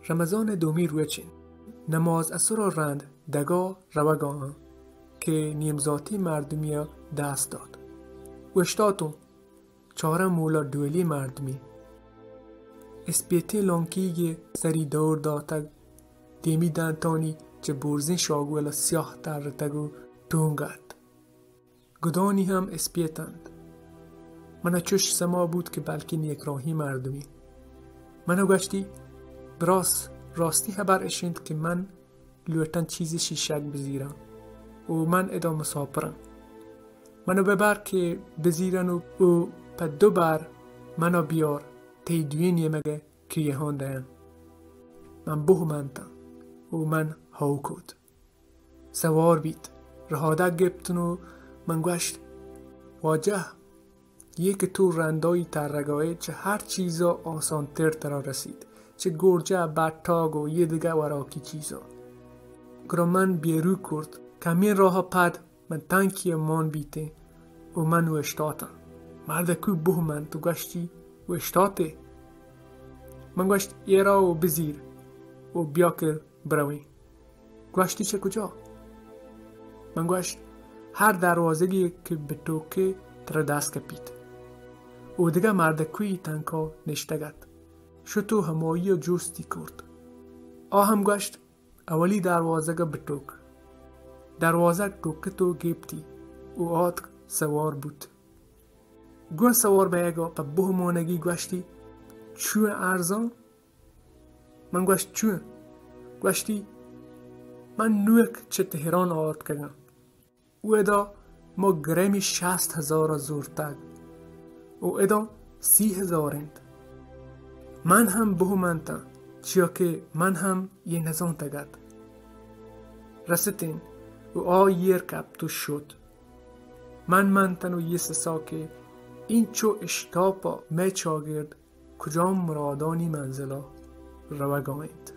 رمضان ءِ دومی روچ اِنت۔ نماز عصر ءَ رند دگہ روگ ءَ آں کہ نیمزاتی مردمی ءَ دست دات۔ اوشتاتوں، چاراں مولا ڈولی مردمی۔ اسپیتیں لانکیگے سری دور داتگ، دیمی دنتانی چہ برزیں شاگول ءَ سیاہ ترتگ ءُ ٹونگ اَت۔ گدانی ہم اسپیت اَنت۔ من ءَ چش سما بوت کہ بلکیں نیکراہیں مردمے۔ من ءَ گوشتی، براس، راستی ہبر اش اِنت کہ من لوٹاں چیزے شیشگ بزیراں ءُ من ادا مساپراں۔ من ءَ ببر کہ بزیراں ءُ، ءُ پہ دو بر من ءَ بیار، تئی دوئیں نیمگ ءَ کریہاں دیاں۔ من بوہ منتاں ءُ من ہئو کت۔ سوار بیت، رہادگ گپتن ءُ من گوشت، واجہ، یہ کہ تو رندائی ترگ ءَ ئے، چہ ہر چیز ءَ آسان تر ترا رسیت، چہ گورجہ، بٹاگ ءُ یہ دگہ وراکی چیزاں۔ گڑا من بیرو کرت، کمیں راہ ءَ پد من تنکی ءَ مان بیتیں ءُ من اوشتاتاں۔ مردکو بوہ منت ءُ گوشتی، اوشتاتے؟ من گوشت، ایرا ءُ بزیر ءُ بیا کہ برویں۔ گوشتی، چہ کجا؟ من گوشت، ہر دروازگے کہ بٹوکے ترا دست کپیت۔ ءُ دگہ مردکوی تنکا نشتگ اَت۔ شت ءُ ہمائی ءَ جستی کرت۔ آ ہم گوشت، اولی دروازگ ءَ بٹوک۔ دروازگ ٹوکت ءُ گپتی ءُ آتک سوار بوت۔ گوں سوار بئیگ ءَ پہ بوہ مانگی گوشتی، چون ارزاں؟ من گوشت، چون؟ گوشتی، من نوک چہ تہران آورتگاں۔ او ادا ما گرمی شست ہزار ءَ زورتگ ءُ ادا سی ہزار اِنت۔ من ہم بوہ منتاں، چیا کہ من ہم یہ نزانتگ اَت۔ رستیں ءُ آ ایر کپت ءُ شت۔ من منتن ءُ یہ سسا کہ اینچو اشتاپ ءَ مئے چاگرد کجام مرادانی منزل ءَ روگ ءَ اِنت۔